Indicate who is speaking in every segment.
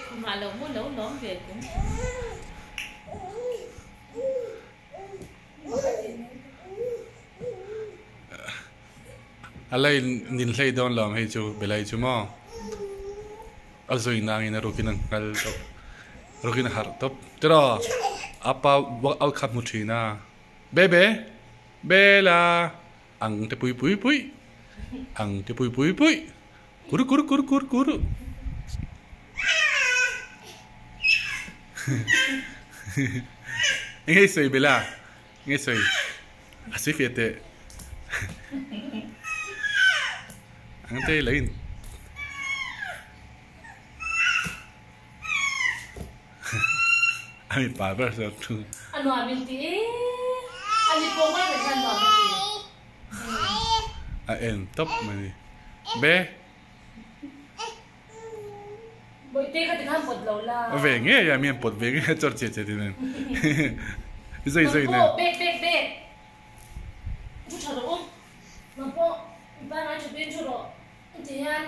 Speaker 1: Khumah lo mu lo lawm ve kum.
Speaker 2: A lei nin hlei dawn lo ang hei chu belai chu maw a zui nangin a rukin a nghal tawp rukin a harh tawp tiraw apa workout kha hmu thin a bebe bela ang te pui pui pui ang te pui pui pui kur kur kur kur kur enge i sawi bela enge i sawi. A si fiah teh. Ang te lo in. A mi pa ber zawk thu.
Speaker 1: A nuam in ti e. A ni pawh ngai reng khan nuam a ti.
Speaker 2: A en tawp mai ni. Be.
Speaker 1: Bawihte kha tikhan pawt lo la.
Speaker 2: Ve ngei a mi an pawt ve ngei a chawr chiah chiah tin an zai zai nen.
Speaker 1: Nangpawh bek bek bek thu tha rawh u. Nangpawh i pangngai tha tuin thu rawh ti hian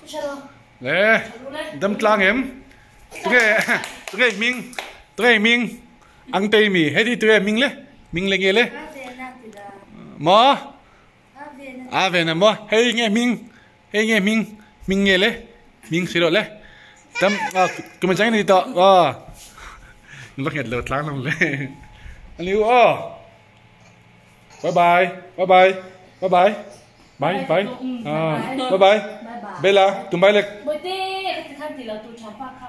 Speaker 1: thu tha rawh.
Speaker 2: Le dam tlang em? Tunge tunge i hming tunge i hming ang tei mi heti tunge hming le hming le nge le maw a ven a maw hei nge hming Hei nge hming hming nge le hming si loh le tam a kum chang ni tawh aw va nghet lo tlang lam le ani u aw bye bye bye bye bye bye bye bye bye bye bela tum bye le
Speaker 1: Boite ka ti khan ti lo tu tha pa kha.